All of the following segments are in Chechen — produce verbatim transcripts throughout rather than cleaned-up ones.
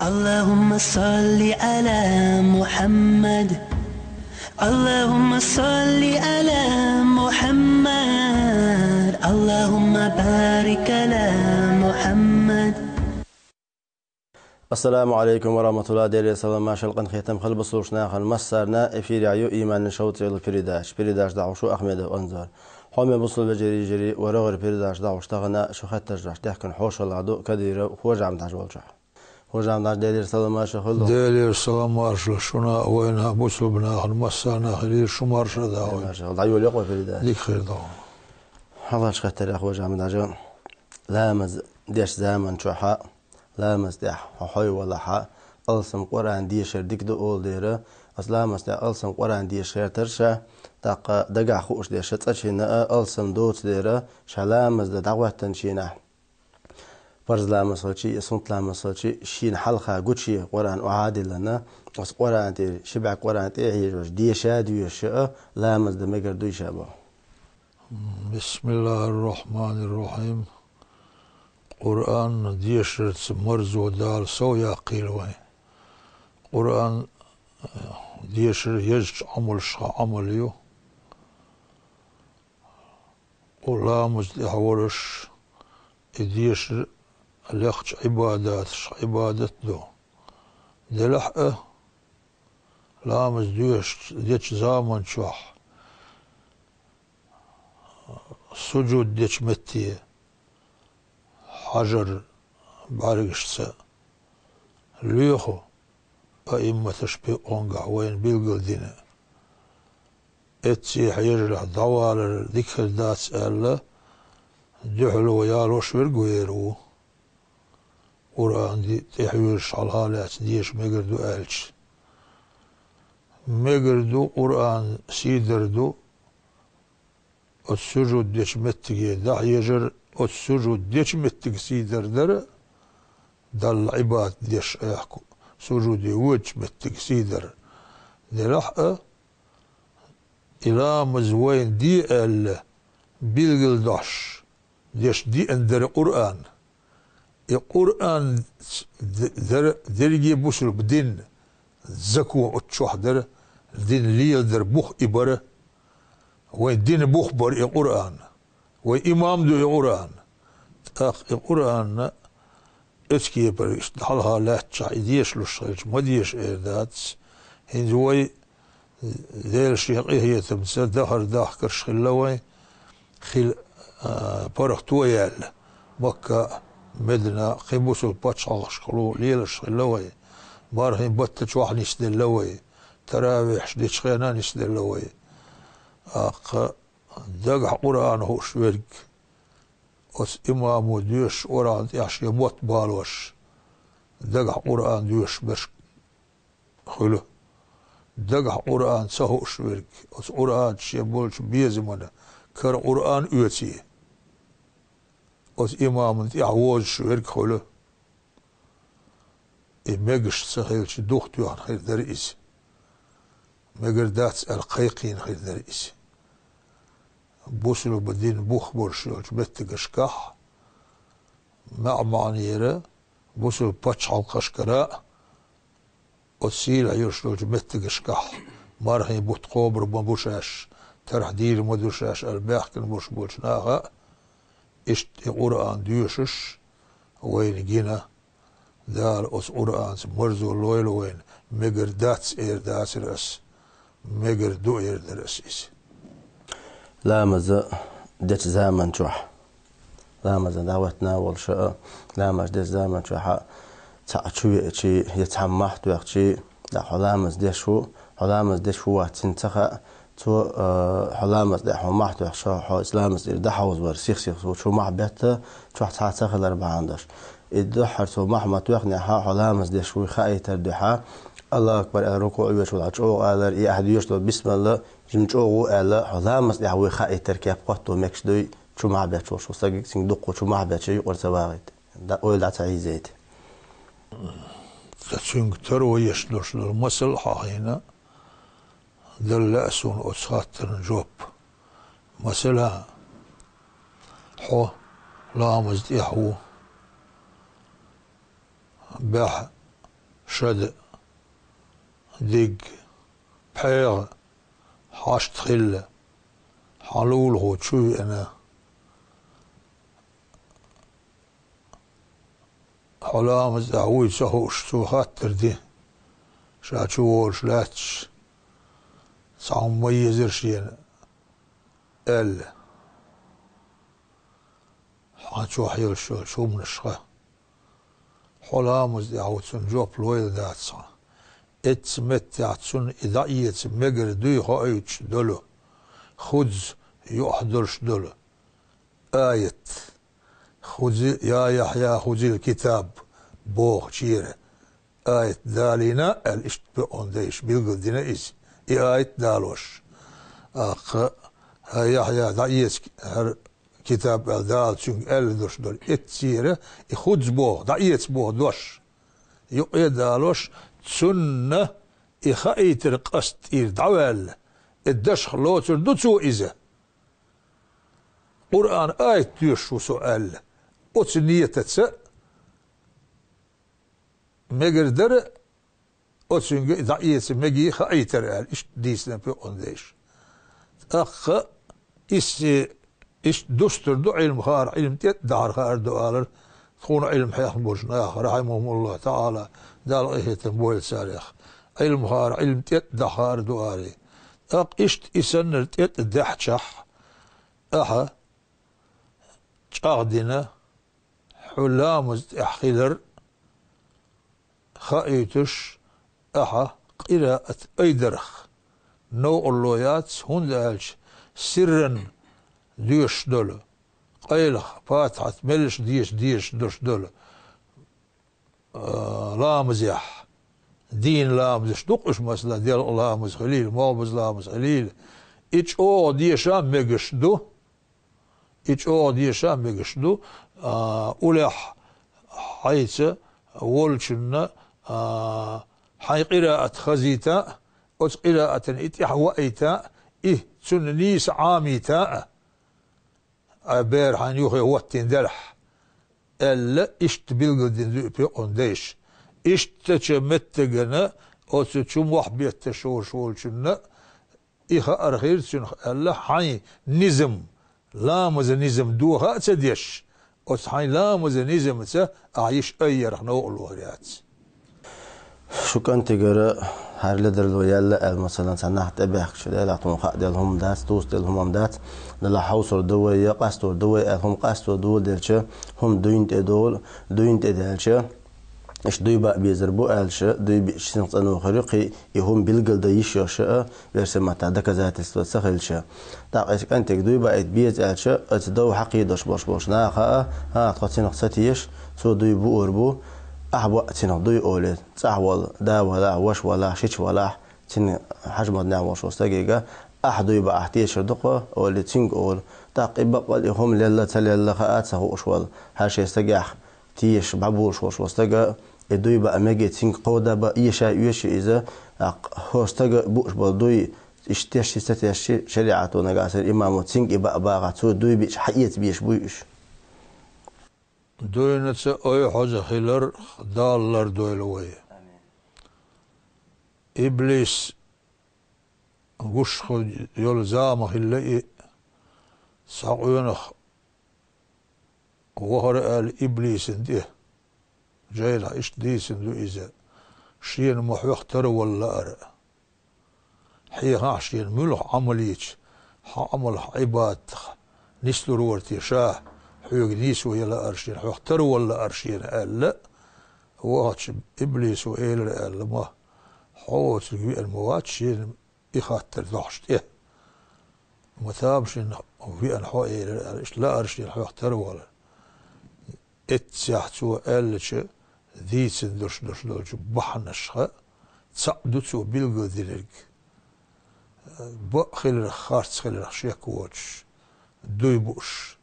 اللهم صل على محمد. اللهم صل على محمد. اللهم بارك على محمد. Ассаламу Ӏалайкум ва рахьматуллахӀ. Делера салам, маршал, къинхетам хилда бусалба нахана массарна. Эфирехь ю «Ийманан шовзткъа» цӀе йолу передача. Передача дӀахьош ву Ахмедов Анзор. Хьоме бусалба вежарий, йижарий, вай рогӀера передача дӀахьош тахана шун хаттарш дӀахьош дехкина хьошалгӀа ду Кадыров Хожа-Ахьмад-Хьаьжа волчохь. Хожа-Ахьмад-Хьаьжа, Делера салам, маршал хилда. Делера салам, маршал шуна а, вайна а, бусалба нахана массарна а хилийла, шу марша а даха вай. Маршал, дӀайолае-кх вай передача. Дика хир ду. Хьалхарчу хаттарехь, Хожа-Ахьмад-Хьаьжа, ламаз деш заман чохь а, ламаз тӀехь хьо хьой валахь а, алсам Къуръан дешар дика ду олу дера, аса ламаз тӀехь алсам Къуръан деша гӀертара ша, тӀаккха дагахь хууш дерш цкъачунна а алсам доцу дера, ша ламаз дан дӀахӀоьттинчу хенахь, парз ламаз хилчий, я суннат ламаз хилчий, шена хьалха гуче Къуръан охьа а диллина, аса Къуръан тӀера, ши бӀаьрг Къуръан тӀе а хьежош, деша а доьшуш а, ламаз дан мегар дуй ша боху. بسم الله الرحمن الرحيم. Къуръан дешарца марзо Дала сов яккхийла вайн. Къуръан дешар езачу Ӏамалшха Ӏамал ю. Ламаз тӀехь волуш и дешар лекхачу Ӏибадаташха Ӏибадат ду. Делахь а, ламаз доьшуш дечу заман чохь, сужуд дечу метте хьажар бӀаьргашца лоьху аимматаш пекъонгахь вайна билгалдина. Эццехь ежалахь дӀавалар дика хир дац аьлла, дуьхьало ялош верг вер ву. Къуръан ди-, тӀе хьоьжуш хьалха лаьцна деша мегар ду аьлча. Мегар ду, Къуръан сийдар ду, оцу сужуд дечу меттиге дӀахьежар, оцу сужуд дечу меттиг сийдар дара, Далла Ӏибадат деш аьхку, сужуде воьдучу меттиг сийдар. Делахь а, и ламаз вайна де аьлла, билгалдош деш деана дара Къуръан. И Къуръан д-, дара дерриге бусалба дин, закон оцу чохь дара, дин леладар бух и бара. Вайн дин бух бара и Къуръан. Вайн имам ду и Къуръан. ТӀаккха и Къуръанна оцу кепара иштта хьалха лаьттачохь и дешалуш хилча, ма деша эр дац. ХӀинца вай Делан шен къинхетамца дахар дахкарш хилла вайн, хила, а, паргӀато яьлла, Макка а, Медина а, кхин бусалба пачхьалкхашкахула лелаш хилла вай, мархийн баттачохь нисделла вай, таравихьаш дечу хенахь нисделла вай. ТӀаккха дагахь Къуръан хууш верг, оцу имамо доьшуш Къуръан тӀехь шен мотт балош, дагахь Къуръан доьшуш берш хуьлу. Дагахь Къуръан ца хууш верг, оцу Къуръанца шен болчу безамана кара Къуръан оьций, оцу имамна тӀехь возуш верг хуьлу. И мегаш ца хилча, духатоьхна хир дара иза. Мегар дац аьлла кхайкхийна хир дара иза. Бусалба дин бух болуш йолчу меттигашкахь, маьӀ-маьӀӀера бусалба пачхьалкхашкара а, оцу сийлахь йолуш йолчу меттигашкахь, мархийн бутт кхобур ма бу шаьш, тарх дийр ма ду шаьш аьлла баьхкина болуш болчу наха а, иштта и Къуръан доьшуш, вайна гина, Дала оцу Къуръанца марзо лойла вайна, мегар дац эр дацара ас, мегар ду эр дара ас иза. Ламаз дечу заман чохь, ламаза дӀахӀоьттина волуш а, ламаз дечу заман чохь а цхьаъ чу веачий, я цхьамма мохь тоьхчий, дӀа хьо ламаз деш ву, хьо ламаз деш ву вац цуьнан ца хаьа, цо, а, хьо ламаз тӀехь хьо мохь тоьхча, хьо ламаз тӀера дӀахьовзавар сих-сиха чу мохь бетта, чохь цхьа а ца хилар бахьана долуш. И дуьххьара цо мохь ма тоьхнехь, хьо ламаз деш вуй хаийтар дуьхьа, Аллаху акбар аьлла, рукуӀ веш валахь чӀогӀа алар, и ахь доьшуш долу бисмилла, жима чӀогӀа ву аьлла, хьо ламаз тӀехь вуй хаийтар кеп кхотто мегаш дуй, чу мохь бетташ волуш ву стаг, цуьнга дуккха чу мохь бетташ юкъара ца вагӀийта. ДӀа ойла дӀа ца хьийзийта. Ткъа цуьнга таро еш долуш долу масал хьахийна, дала лаьа суна оцу хаттарна жоп. Масала, хьо ламаз тӀехь ву, баьхьа Шада, диг, пхьегӀа, хьашт хилла, хьан лулахо чу веана. Хьо ламаз тӀехь вуй ца хууш, цо хаттар ди, ша чу волуш лаьтташ, цхьа хӀума ма езара шена, аьлла. Хьан чохь йолуш йолчу хӀуманашха. Хьо ламаз тӀехь ву, цунна жоп лойла дац хьан. Эцца меттехь цунна и дӀаэца мегар дуй хоуьйтуш долу, хуза юкъахь долуш долу аят. Хуза, я Яхьъя, хузил китаб, бохучера аят далийна аьлла, иштта бакъонан дайша билгалдина иза, и аят далош. ТӀаккха, хӀай Яхьъя, дӀаэца хӀара китаб аьлла, Дала цуьнга аьлла дош долу эццера, и хуза боху, дӀаэца боху дош юкъе далош, цунна и хаийтар къастийра дӀаваьлла, и дашах лоцур ду цо иза. Къуръан аят доьшуш ву со аьлла, оцу нетаца мегар дара, оцуьнга и дӀаэца мегий хаийтар аьлла, иштта дийцина бакъонан дайша. ТӀаккха иссе иштта дустур ду Ӏилманхара, Ӏилма тӀе а дахьар хаар ду алар, тхуна Ӏилма хьехна болчу наха, рахьимахумуллахӀу таӀала, Дала къинхетам бойла царех. Ӏилманхара Ӏилма тӀе а дахьар ду ари. ТӀаккха иштта и саннара тӀе а даьхьчахь, ахьа чӀагӀдина, хьо ламаз тӀехь хилар хаийтуш, ахьа къираат айдарх новкъарло яц, хӀунда аьлча сирран доьшуш долу, къайлаха, патахьат меллаша деза дезаш долуш долу, а, ламазехь, дийнан ламазаш ду-кх уьш, масала, делкъа ламаз хилийла, могӀабаза ламаз хилийла, и чӀогӀа деша мегаш ду. И чӀогӀа деша мегаш ду, а, уллехь хьайца волчунна, а, хьайн къираат хазийта а, оцу къираатана и тӀаьхьа ваийта а, и цунна нийса Ӏамийта а, а, бер хьайна юххе хӀоттийна делахь, аьлла, иштта билгалдина ду и бакъонан дайша. Ишттачу меттигана оцу чу мохь бетташ волуш волчунна и хаар хир цуьнах аьлла, хьайн низам, ламазан низам доха а ца деш, оцу хьайн ламазан низамца ахьа йиш айъярх новкъарло хир яц. Шу кӀантигара хӀара ледарло яьлла аьлла, масалан, цхьа нах тӀебаьхкича, делахь тхуна хаа делла хӀума дац, туса делла хӀума-м дац, делахь хьовсур ду вай я къастор ду вай аьлла, хӀума къасто доладелча, хӀума дуйна тӀе долу, дуйна тӀе даьлча, иштта дуй баа безар бу аьлча, дуй биъча цунах цӀано хир ю, кхин и хӀума билгалдан йиш йолуш а, версия маттахь доказательство ца хилча. ТӀаккха иза кӀантиг дуй баийта беза аьлча, оцу дов хьакхийдош болуш болчу наха а, хӀа, тхо цунах ца теша, цо дуй буур бу, ахьа боа цунах дуй олий, цӀахь волу, да валахь, ваша валахь, шича валахь, цуьнан хьажматнехь волуш волу стагига, ахьа дуй баа ахь тешар ду-кх, олий, цуьнга олу. ТӀаккха и баккъал и хӀума лелла, ца лелла хаа ца хууш волу, хӀара шен стагехь тешаш бӀабулуш волуш волу стага, и дуй баа меге цуьнга кховда бан эша оьшу иза, тӀаккха хӀора стага бууш болу дуй, иштта тешши, ца тешши, шариӀато нагахь санна имамо цуьнга и баа бахахь, цо дуй биъча хьаэца безаш буй уьш. Дуйна ца ой хьоза хилар, Дала лардойла вай. Иблис гуш йолу зама хилла и, цхьа къонах вахара аьлла иблисан тӀе. Жайнахь иштта дийцина ду иза, шена ма хьоьх тарвала лаара. Хьехахь шена муьлха Ӏамал йича, хьан Ӏамалх, Ӏибадатах нислур вара те ша, хьоьга нийсо ян лаара шена, хьоьх тарвала лаара шена аьлла, вахча иблисо элира аьлла ма, хьо оцуьнга веана ма вац шена и хаттар дохьуш тӀе. Ма тамашийна веана хьо элира аьлла, иштта лаара шена хьоьх тарвала. Эццехь цо аьллачу дийцина долуш долчу бахьанашха цхьаъ ду цо билгалдинарг. Бакъ хиларх, харц хиларх шек воцуш, дуй бууш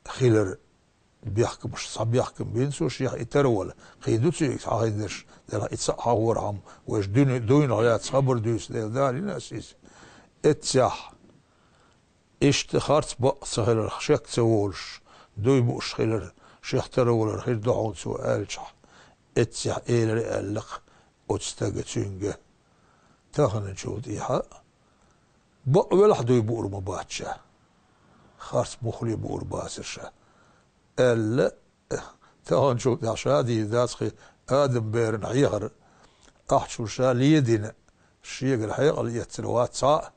хилар бехкамаш, цхьа бехкам бина цо шех и тарвала. Кхин ду цуьнга хьахийдинарш, делахь и цхьаъ хьахорхьама, вайша дуьне-, дуйнах яц хабар дуьйцу дела далийна ас иза. Эццехь, иштта харц бакъ ца хиларх шек ца волуш, дуй бууш хилар, шех тарвалар хир ду хьуна цо аьллачохь, Эццехь элира аьлла-кх оцу стага цуьнга: «Таханачул тӀаьхьа бакъ велахь дуй буур ма бац ша, харц муххале буур бацара ша», – аьлла. Таханачул тӀаьхьа ша дийр дац кхин Адам-беран хьехар, ахчул ша ледина, шегара хьекъал эцар вац цхьа а.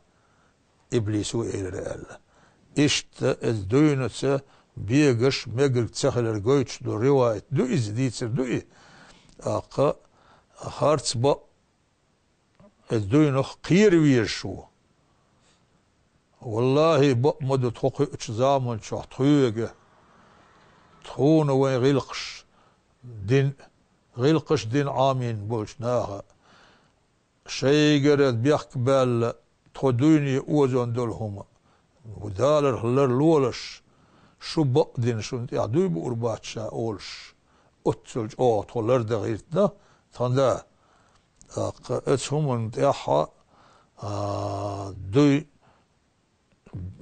Иблисо элира аьлла. Иштта иза дуйнаца бегаш мегарг ца хилар гойтуш долу риваят ду иза, дийцар ду и. ТӀаккха харц бакъ иза дуйнах кхера везаш ву. Валлахи, бакъ ма ду тхо кхуьучу заманчохь тхоьга, тхуна вайн гӀиллакхаш дина, гӀиллакхаш дина Ӏамийна болчу наха. Шайгара бехк баьлла тхо дуйне озон долу хӀума даларх ларлолаш, шу бакъдина шуна тӀехь дуй буур бац ша олуш, оццул чӀогӀа тхо лардан гӀиртина тхан да. ТӀаккха оцу хӀуманна тӀехь а, дуй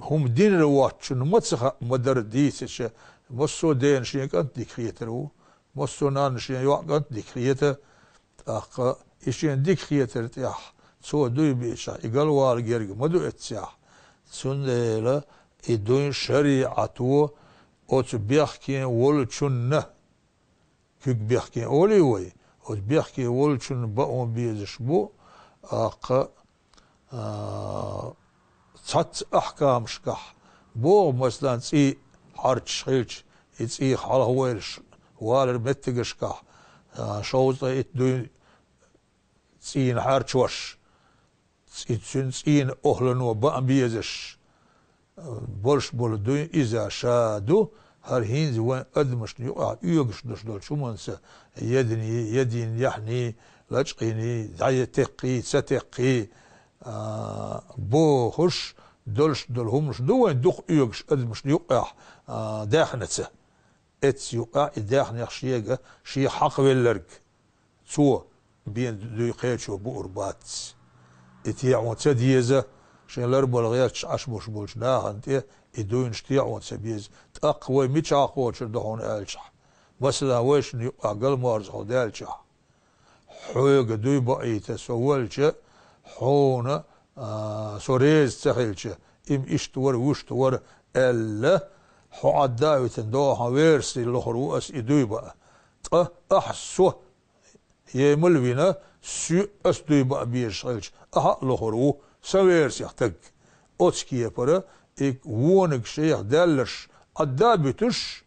хӀума динара воцчунна ма ца хаьа ма дара дийцича, массо а дена шен кӀант дика хетар ву, массо а нанна шен йоӀ кӀант дика хета, тӀаккха и шен дика хетар тӀехь цо дуй бийчахь, и галвала герга ма ду эццехь. Цундела и дуй шариӀато оцу бехке волчунна, куьг бехке олий вай, оцу бехке волчунна бао безаш бу, аккха, а, цхьацца ахкамашкахь боху, масала, цӀий хьарчаш хилча, и цӀий хьалхавайраш валар меттигашкахь, а, шовзткъе итт дуй цӀийна хьарчош, цӀи-, цуьнан цӀийнан охӀлано баа безаш болуш болу дуй иза ша ду, хӀара хӀинца вайн адамашна юкъахь оьгуш долуш долчу хӀуманца, единий, един яхьний, лачкъийний, дӀа я теккхий, ца теккхий, а, бохуш долуш долу хӀуманаш ду вайн дукха оьгуш адамашна юкъахь, а, даьхнаца. Эццу юкъа и даьхнех шега шен хьакхавелларг, цо бен дуй кхечо буур бац. И теӀо ца деза, шайн ларбала гӀерташ Ӏаш болуш болчу нахана тӀе и дуйнаш теӀо ца беза. ТӀаккха вай мичахь кхочур ду хьуна аьлчахь, масала, вайшинна юкъахь галморзахь хьо даьлчахь, хьоьга дуй баийта со волча, хьуна, а, со реза ца хилча, и-м иштта вара, вуьшта вара аьлла, хьо Ӏадда а витина, догӀу хьан версий лохур ву ас и дуй баа. Ткъа ахьа со емал вина, соьга ас дуй баа безаш хилча, ахьа а лохур ву сан версех таг. Оцу кепара и вониг шайх даьлларш Ӏадда а буьтуш,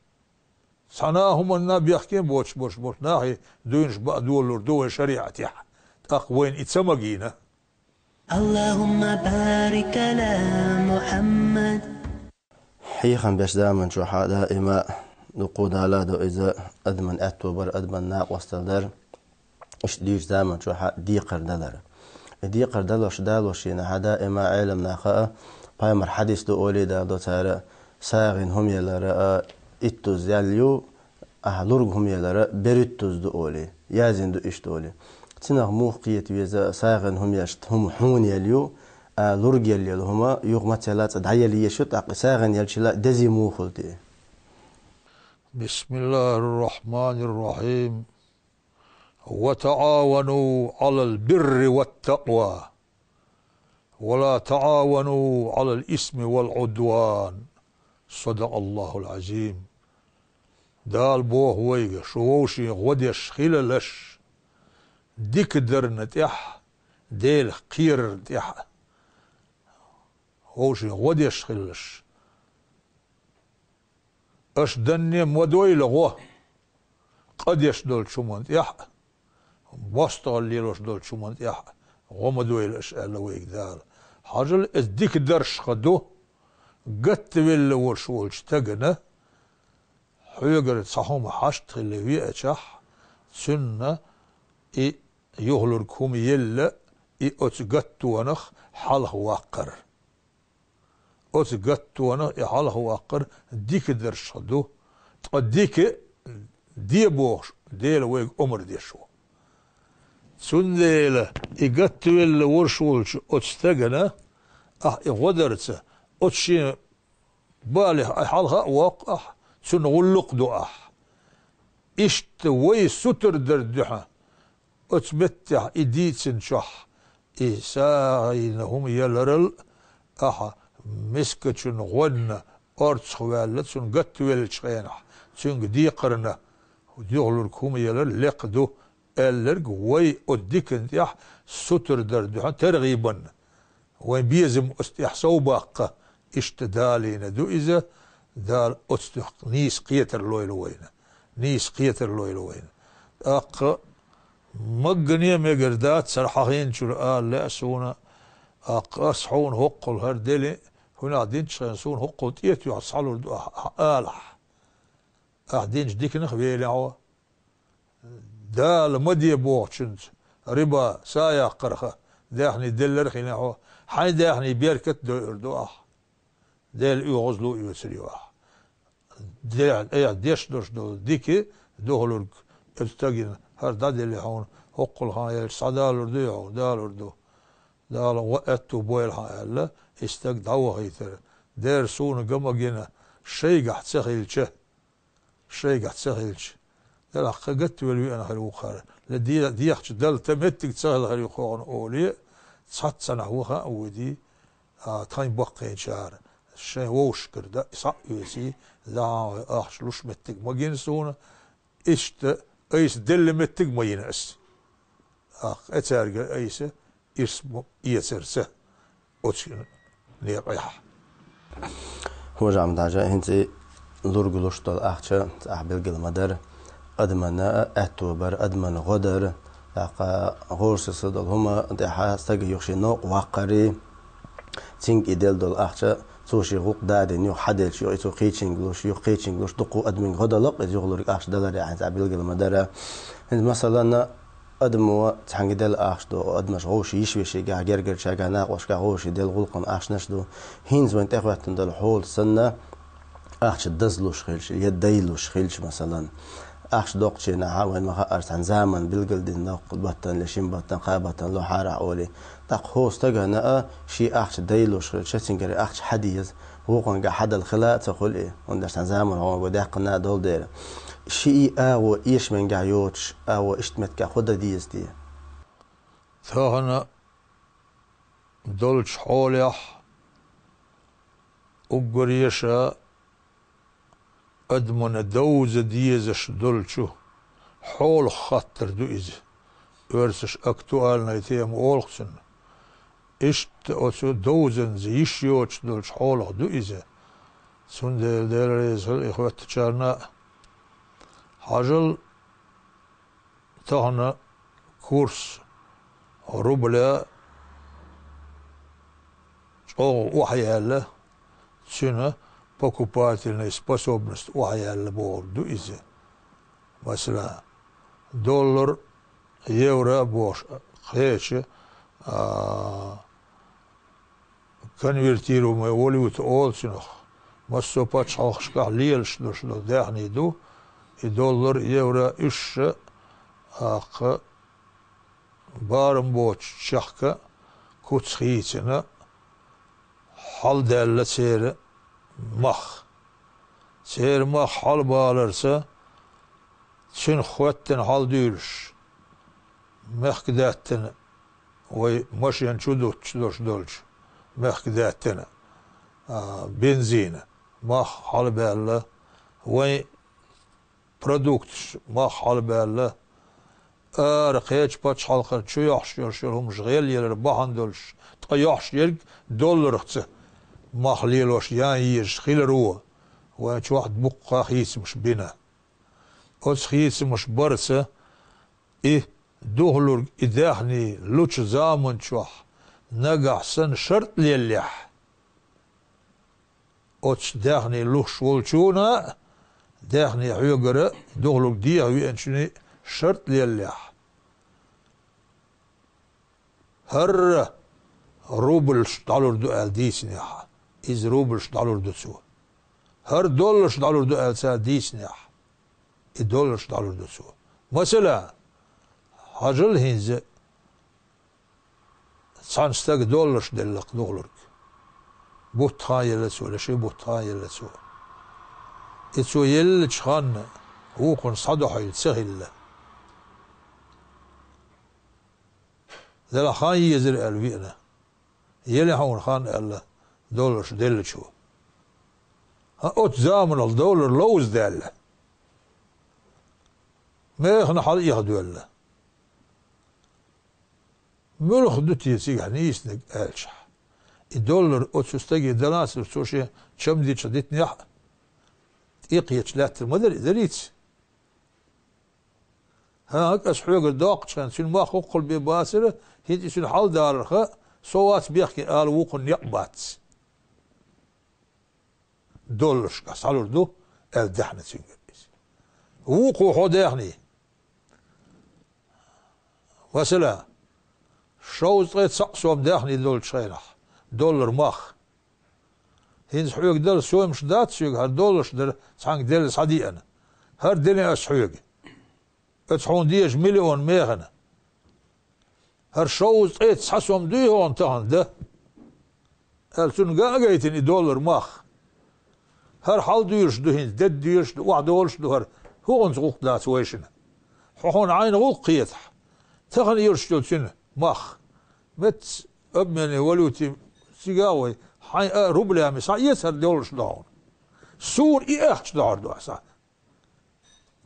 цхьана а хӀуманна бехке а боцуш болуш болчу нахе дуйнаш баа долалур ду вайн шариӀатехь. ТӀаккха вайна и ца магийна. اللهم بارك على محمد. Хьехам беш заман чохь а даима дукха дала а до иза адаман аьтто бар, адаман накъостал дар. Иштта дуьйцу заман чохь а декхар далар. И декхар далош далош шена хьа даима Ӏелам наха а, пайхамар хьадис ду олий дала до цара, сагӀина хӀума ялара а иттуз ял ю, ахьа лург хӀума ялара беруьттуз ду олий, язйина ду иштта олий. Цинах муха кхета веза, сагӀина хӀума яшта хӀума хьуна ял ю, а лург ял яла хӀума юха мацалла цӀа дӀаяла еш ю, тӀаккха сагӀина ялчила дези мухул те. بسم الله الرحمن الرحيم. وتعاونوا على البر والتقوى ولا تعاونوا على الإثم والعدوان. صدق الله العظيم. Дала боху вайга, шу вовшийн гӀо деш хилалаш, дика дарна тӀехь, Делах кхерарна тӀехь, вовшийн гӀо деш хилалаш. Аша данне ма дойла гӀо къа деш долчу хӀуманна тӀехь а, мостагӀалла лелош долчу хӀуманна тӀехь а гӀо ма дойла аша, аьлла вайга Дала. Хьажал, иза дика даршха ду, гаттавелла волуш волчу стагана, хьоьгара цхьа хӀума хьашт хилла веачахь, цуьнан и юхалург хӀума елла, и оцу гаттонах хьалха ваккхар. Оцу гаттонах и хьалха ваккхар дика даршха ду, ткъа дика де бохуш, Дела вайга омра деш ву. Цундела и гаттавелла волуш волчу оцу стагана ахь и гӀо дарца, оцу шен балех ахь хьалха а воккху ахь, цунна гӀуллакх а ду ахь. Иштта вай сутара дар дуьхьа, оцу меттехь и дийцинчохь, и сагӀина хӀума яларал, ахьа мискачун гӀонна орцах ваьлла, цунна гатвеллачу хенахь, цуьнга декхарна, юхалург хӀума ялар лекха ду, аьлларг вай оцу диканна тӀехь сутара дар дуьхьа таргӀибанна. Вайн безам оцу тӀехь совбаккха, иштта далийна ду иза, Дала оцу тӀехь нийса кхетар лойла вайна. Нийса кхетар лойла вайна. ТӀаккха маггане а мегар дац, хӀара хьахийначуьра ала лаьа суна, тӀаккха ас хьуна хӀоккхул хӀара дели, хӀунах динчу хенахь суна хӀоккхул тӀе а тоьхна схьалур ду ахь, ахь алахь. Ахь динчу диканах велахь хьо. Дала ма де бохучуьнца, риба, са яккхарха, даьхни деллар а хилахь хьо, хьайн даьхни беркат а дойур ду ахь. Дела оьгӀазло а оьцур ю ахь. Де-, э, деш долуш долу дика духалург оцу стагана хӀара дӀаделли хьуна, хӀоккхул хан елча схьадалур дуй хьо, далур ду. Дала гӀо аьтту бойла хьан аьлла, и стаг дӀавахийтар. Дера суна ган а гина, шайгахь ца хилча, шайгахь ца хилча, делахь кхин гатвелла веана хир ву кхара. Ле де-, дехачу Далла тан меттиг ца хилла хир ю кхоьгӀна олий, цхьаццанахь ваха а вуьдий, а, тхайн баккхийчара, шайн вовшашкара дан схьа а оьций, лахьан вай ахча луш меттиг ма гина суна, иштта айса делла меттиг а ма йина ас. ТӀаккха цаьрга айса ирс ма эцарца оцу некъехь. Хожа Ахьмад-Хьаьжа, хӀинца и лург луш долу ахча, цкъа ахь билгал ма дара, адамана аьтто бара, адамана гӀо дара, тӀаккха гӀорасиз долу хӀума тӀехь стага юха шен новкъа ваккхарий, цуьнга и делла долу ахча, цо шен гӀуллакх дадина, юха хьаделча, юха и цо кхечуьнга луш, юха кхечуьнга луш, дуккха адамийн гӀо далла-кх иза, юхалург ахча даларехь, хӀинца ахь билгал ма дара. ХӀинца, масалан, адамо цхьаьнга делла ахча ду, адамаш вовшийн йиш-вешигахь, гергарчаьргахь, накъосташкахь вовшийн делла гӀуллакхана ахчанаш ду. ХӀинца вайн тӀехӀоьттина долу хьолаца санна, ахча дазлуш хилча, я дайлуш хилча, масалан, ахча доккхучу хенахь, вайн ма-хаъара, цхьана заманна билгал дина, доккха баттана, я шина баттана, кхаа баттана лохьара ахь олий. ТӀаккха хӀокху стагана а шен ахча дайлуш хилча, цуьнгара ахча хьан деза, вукхуьнгахь хьан дала хила а ца хуьлу и, хӀунда аьлча цхьана заманахь вукхуьнгахь даьккхина а долу дела. Шен и агӀо эшамехь йоцуш, агӀо иштта меттигехь хӀун дан деза те? Тахана долчу хьолехь уггар еша адамана довза дезаш долчу хьолах хаттар ду иза. Оьрсаша актуальная тема олу-кх цунна. Иштта оцу довзанза йиш йоцуш долчу хьолах ду иза. Цундела Дела реза хуьлда и хоьттучарна а. Хьажал, тахана курс рубля чӀогӀа охьаяьлла, цуьнан покупательная способность охьаяьлла бохург ду иза. Масала, доллар, евро бохуш кхечу, а, конвертируемая валюта олу цунах. Массо а пачхьалкхашкахь лелаш долуш долу даьхни ду, и доллар, евро, уьш а, аккха, барам боцучу чехка куц хийцина, хьалдаьлла церан мах. Церан мах хьалабаларца, цуьнах хӀоьттина хьалдуьйлуш, мехкдаьттина, вай машен чу дуттуш долуш долчу мехкдаьттина, а, бензина мах хьалабаьлла, вайн продукташ мах хьалабаьлла, ара кхечу пачхьалкхана чу йохьуш йолуш йолу хӀумаш гӀелъялар бахьана долуш, ткъа йохьуш ерг доллархца мах лелош ян езаш хиларо, вайн чохь боккха хийцамаш бина. Оцу хийцамаш барца и духалург и даьхни лучу заман чохь нагахь санна шартӀ леллехь, оцу даьхни луш волчунна а, даьхни хьоьгара духалург деха веанчунна а шартӀ леллехь, хӀара рубльш дӀалур ду аьлла дийцинехь, иза рубльш дӀалур ду цо. ХӀара долларш дӀалур ду аьлла цара дийцинехь, и долларш дӀалур ду цо. Масала, хьажал хӀинца, цхьана стага долларш делла-кх духалург. Бутт хан елла цо, я ши бутт хан елла цо. И цо еллачу ханна, Вукхунна схьадохьийла ца хилла. Делахь хан езар аьлла веана. Елехь хьуна хан аьлла, долларш деллачо. ХӀан, оцу заманахь доллар ловза даьлла. Механа хьалаэха доьлла. Муьлха ду те цигахь нийсаниг аьлчахь? И доллар оцу стаге далацара цо шен чамдича дитинехь а, тӀекхеташ лаьттар ма дара, дарийца? ХӀан, ас хьоьгара доккхучу хенахь, цуьнан мах хӀоккхул бен бацара, хӀинца и цуьнан хьал даларх, со вац бехке ала вукхунна некъ бац. Долларшкахь схьалур ду, аьлла даьхни цуьнгара иза. Вукхо хьо даьхни. Масала, шовзткъе цхьаъ сом даьхни долчу хенахь, доллар мах. ХӀинца хьоьга дала соьмаш дац соьга, хӀара долларш дара цхьаьнга делла схьадеана. ХӀара дели ас хьоьга. Оцу хьуна дезачу миллион механа. ХӀара шовзткъе цхьа сом дуй хьуна тахана дан? Аьлла, цунна ган а гайтина и доллар мах. ХӀара хьал доьлуш ду хӀинца, дедда доьлуш ду, охьадолуш ду хӀара. ХӀун гӀунца гӀуллакх дац вайшина? Хьо хьуна Ӏайна гӀуллакх кхетахь. Тахана йолуш йолу цуьнан мах. Меттаца обменный валюте цигахь вай, хьайн а рублями схьаэца хӀара долларш ду хьуна. Суна и ахча дохьур ду ахьа схьа.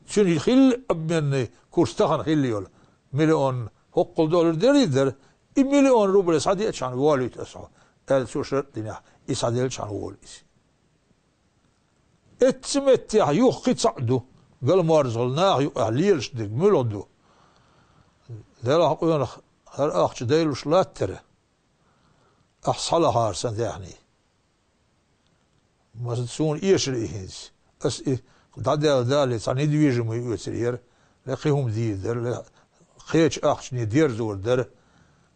Цуьнан хилла обменный курс тахана хилла йолу. Миллион хӀоккхул доллар дерриг а дара, и миллион рубль схьадеачхьана волуьйту ас хьо, аьлла цо шарт динехь, и схьаделлачхьана волу иза. Эццу меттехь юха кхин цхьаъ ду, галморзахула наха юкъахь лелаш дерг муьлха ду? Делахь къонах хӀара ахча дайлуш латтара, ахь схьалахьара сан даьхни. Масала, суна эшара и хӀинца. Ас и дӀадаьлла дале, цхьа недвижимый оьцур яра, ле кхин хӀума дийр дара, ле кхечу ахчане дерзор дара.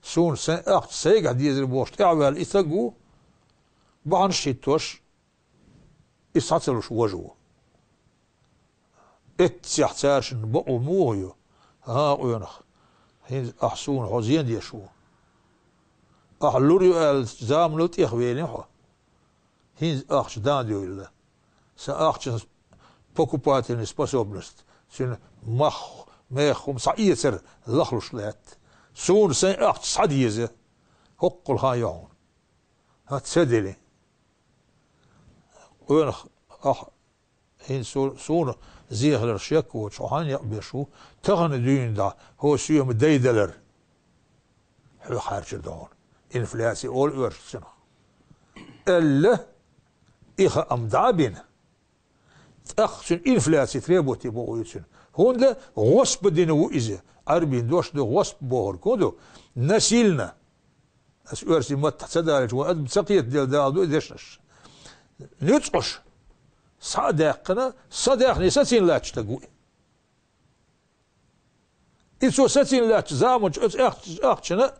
Суна сайн ахча сайгахь дезар бохуш тӀаьхьаваьлла и стаг ву, бахьанаш хӀиттош, и схьа ца луш важа ву. Эццехь цаьршинна бакъо муха ю? ХӀан, къонах, хӀинца ахь суна хьо зен деш ву. Ахь лур ю аьлла, заманал тӀехвелина хьо. ХӀинца ахча дан а девлла. Сан ахчан покупательный способность, цуьнан мах, мех хӀума схьаэцар лахлуш лаьтта. Суна сайн ахча схьадеза. ХӀоккхул хан ю хьуна. ХӀан, ца дели. Къонах, ахь ХӀинца су-, суна зен хиларх шек воцуш, хьо хьан некъ беш ву, тахана дуьйна дӀа хӀо соьма дайдалар? Хьоьх хьаьрчар ду хьуна. Инфляция олу оьрсашцунах. Аьлла, и хаам дӀа а бина, тӀаккха цуьнан инфляция требовать е боху ю цуьнан. ХӀунда гӀоспа дина ву иза. Ӏарбийн дош ду гӀоспа бохург хӀун ду? Насильно. Ас оьрсийн маттахь ца далийча, вайн адам ца кхетаделла дала ду и дешнаш. Нуьцкъаш схьа а даьккхина, сан даьхни сацийна лаьтташ стаг ву и. И цо сацийна лаьттачу заманчу оцу ахча-, ахчана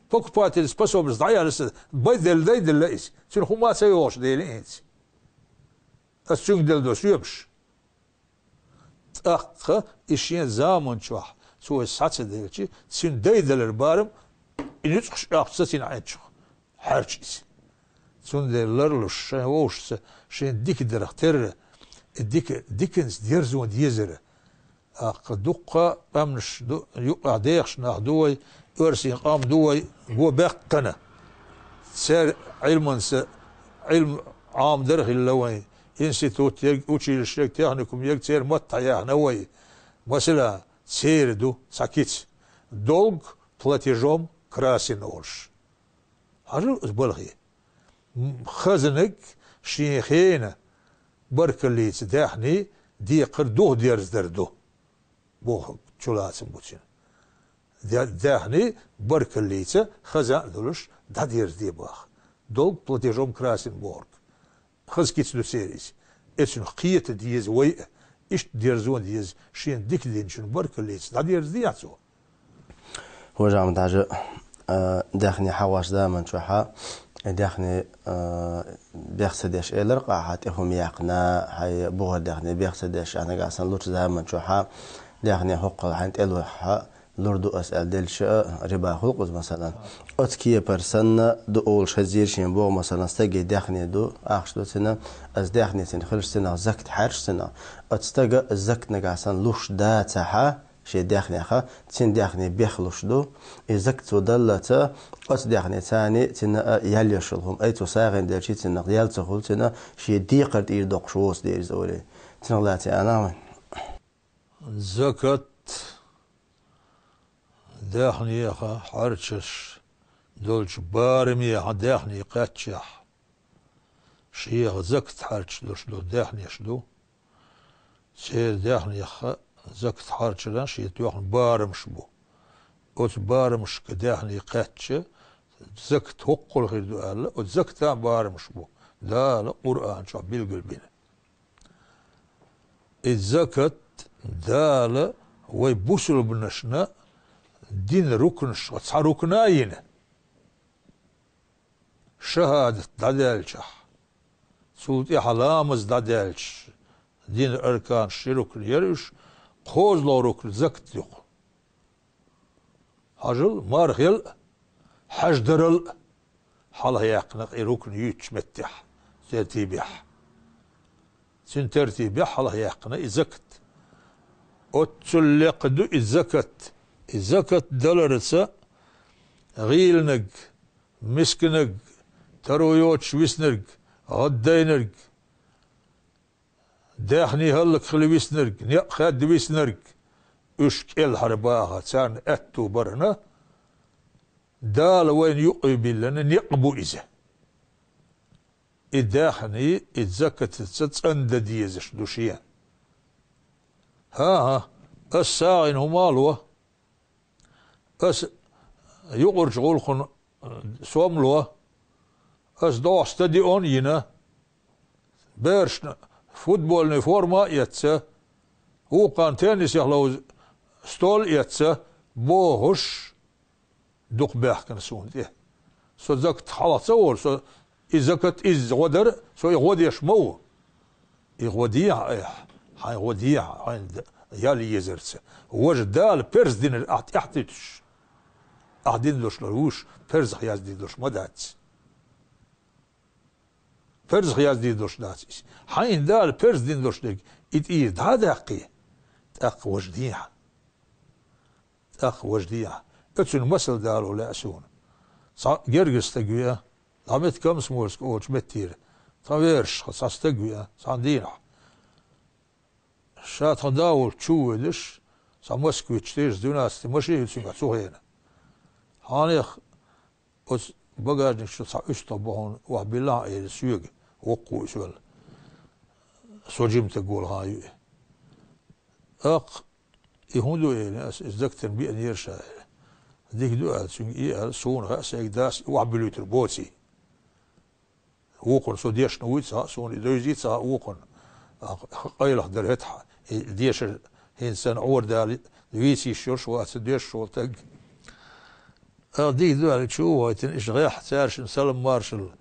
покупательская способность дӀаяьлла сан, бай делла, дай делла иза. Цуьнан хӀума а ца йогӀуш дели хӀинца. Ас цуьнга делла до соьмаш. ТӀаккха и шен заманчохь цо иза схьа ца делча, цуьнан дайдалар барам и нуьцкъаш ахча сацийна Ӏинчух хьаьрча иза. Цундела ларлуш шайн вовшашца шен дика дарх терра, и дика, диканца дерзо дезара. ТӀаккха дуккха къаьмнаш ду, юкъахь дехаш нах ду вай, оьрсийн къам ду вай, го баьккхина. Церан Ӏилманца, Ӏилма Ӏамадар а хилла вайн, институт ерг, училище ерг, техникум ерг церан маттахь яьхна вай. Масала, церан ду цхьа кица: «Долг платежом красен», олуш. Хьажал оцу балхе. М, хазаниг шен хенан баркаллица даьхни декхар духадерзадар ду, бохург чулацам бу цуьнан. Де-, даьхни баркаллица хаза а долуш дӀадерзаде боху. Долг платежом красен бохург. Хаза кица ду церан иза. Эцунах кхета деза вай а, иштта дерзо деза, шена дика динчун баркаллица дӀадерзадехьа цо. Хьажа, Ахьмад-Хьаьжа, а, даьхни хьахош заман чохьа, и даьхни, а, бех ца деш элира-кх ахьа, тӀе хӀума яьккхина, хьайн бухара даьхни бех ца деш, ахьа нагахь санна лучу заман чохьа, даьхни хӀоккхул хьайн тӀе лохьа, лур ду ас аьлла делча а, риба хуьлу-кх иза, масалан. Оцу кепара санна ду олуш хезира шен боху, масалан, стаге даьхни ду, ахча ду цуьнан, ас даьхни цуьнан хилча цунах закат хьаьрча цунах, оцу стага закат нагахь санна луш дацахь, шен даьхнех, цуьнан даьхни бехлуш ду, и закат цо даллалц, оцу даьхни царна цуьнан а ял йолуш йолу хӀума, ай цо сагӀина делча цунах ял ца хуьлу цуьнан, шен декхар тӀера доккхуш воцу дела иза олий. Цунах лаьцна а нах вайн. Закат даьхнех хьаьрчаш долчу барамехь даьхни кхаьччехь, шех закат хьаьрчаш долуш долу даьхнеш ду. Церан даьхнех закат хьарчаран шен тоьхна барамаш бу. Оцу барамашка даьхни кхаьчча, закат хӀоккхул хир ду аьлла, оцу закатан барамаш бу. Дала Къуръан чохь билгалбина. И закат Дала вай бусулбанашна дин рукнаш цхьа рукна а йина. ШахӀадат дӀадаьллачахь, цул тӀаьхьа ламаз дӀадаьлча, динан арканаш ши рукна яра уьш, кхозлагӀа рукна закат ю-кх. Хьажал, марха ял а, хьаьж дарал а хьалха яьккхина и рукна юьйцучу меттехь, тертибехь. Цуьнан тертибехь хьалха яьккхина и закат. Оццул лекха ду и закат. И закат даларца гӀийланиг, мисканиг, таро йоцуш виснарг, гӀаддайнарг, даьхни хӀаллакьхила виснарг, некъ хаьдда виснарг, уьш кӀелхьара баха царна аьтту барна, Дала вайна юкъе биллина некъ бу иза. И даьхни, и закатца цӀандан дезаш ду шен. ХӀан-хӀа, ас сагӀина хӀума а ло, ас юкъарчу гӀуллакхна сом ло, ас догӀу стадион йина, берашна футбольный форма а эцна, вукхарна теннисех ловза стол а эцна, бохуш, дукха баьхкина суна тӀе. Со закат хьалха ца волу, со и закат изза гӀо дара, со и гӀо деш ма ву. И гӀо дехьа айхьа, хьайн гӀо дехьа, хьайн д-, ял езарца. Важа Дала парз динарг ахь тӀаьхьатуьтуш. Ахь дина долуш лар вуш, парзах яздина долуш ма дац. Парзах яздина долуш дац иза. Хьайна Дала парз дина долуш дерг, и тӀера дӀа а даьккхий, тӀаккха важа дехьа. ТӀаккха важа дехьа. Оцуьнан масал дало лаьа суна. Цхьа гергара стаг веа, цхьа метта Комсомольск олучу меттера. Тхан вешахь, цхьа стаг веа, цхьана дийнахь. Ша тхан да волчу чу а воьдуш, цхьа Москвичу тешаш двенадцать машина ю цуьнгахь цу хенахь. Хьанех оцу багажник чу цхьа уьстагӀ бу хьуна, охьабиллахьа, элира соьга, воккхо иза ваьлла. Со жимтаг волу хан ю и. ТӀаккха и хӀун ду, элира ас, иза закатана беанера ша, элира. Дика ду, аьлла цуьнга, и аьлла, суна хаьа, сайга дас и охьабуьлуьйтур боций. Вукхунна со дешна вуй ца хаьа, суна и девзий ца хаьа вукхунна. Къайлаха дара хӀетахь, и дешар хӀинца санна Ӏора дала вийца йиш йолуш вац дешаш волу стаг. Ала дийр ду аьлла, чу а вахийтина, иштта гӀеххьа цаьршинна салам-маршалла,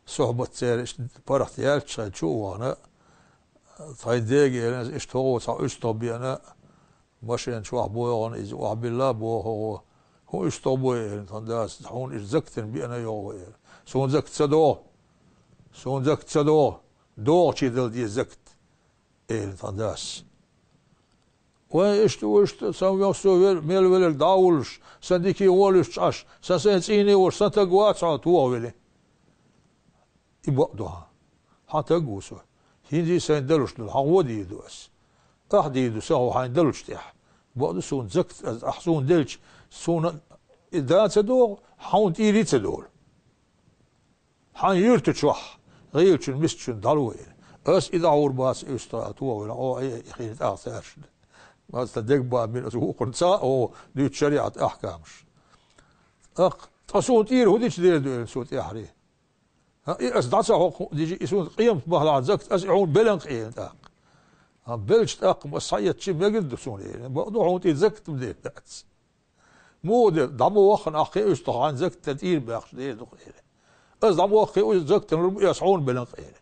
сухьбат церан иштта паргӀат яьлча, чу а вахана, тхайн дега, элира ас, иштта хӀокхо цхьа уьстагӀ беана, машен чохь бу йогӀу иза, охьабилла боху хӀокхо. ХӀун уьстагӀ бу, элира тхан дас, хьуна иза закатана беана йогӀу, элира. Суна закат ца догӀу? Суна закат ца догӀу? ДогӀучий дала деза закат, элира тхан дас. Вайн иштта ву, иштта сан вехсо вер-, мел веларг дӀа а вуллуш, сан дикий гӀолуш Ӏаш, сан сайн цӀийне волуш, сан таг вац хьо, тоха велий. И бакъ ду хьан. Хьан таг ву со. ХӀинца сайн далуш долу, хьан гӀо дийр ду ас. Ахь дийр ду сан гӀо хьайн далучу тӀехь. Бакъ ду суна закат, ас ахь суна делча, суна и да ца догӀу, хьуна тӀийрий ца долу. Хьайн юьрта чохь, гӀийлачун, мискачун дӀало, элира. Ас и дӀахьур бац, уьстагӀ, тоха велий, хьо, и хин тӀаккха цаьршинна. Маца дег бан бина аса вукхунна ца а, оха дуьйцу шариӀат ахкамаш. ТӀаккха, ткъа суна тӀера хӀун дича дер ду, элира цо тӀаьхьарий. ХӀан, и ас дӀа ца хьокху дижи, и суна къемат бахьалахь закат, ас и хьуна белан къена тӀаккха. ХӀан, белча тӀаккха ас схьаэцчи мегар ду суна, элира. Бакъ ду хьуна тӀе закат ма дер дац. Муха де, дӀа ма ваххана ахь кхин уьстагӀ хьайн закат тӀера баьккхаш дер ду-кх, элира. Ас дӀа ма ваххий, уьш закатана лур бу, и ас хьуна белан къена.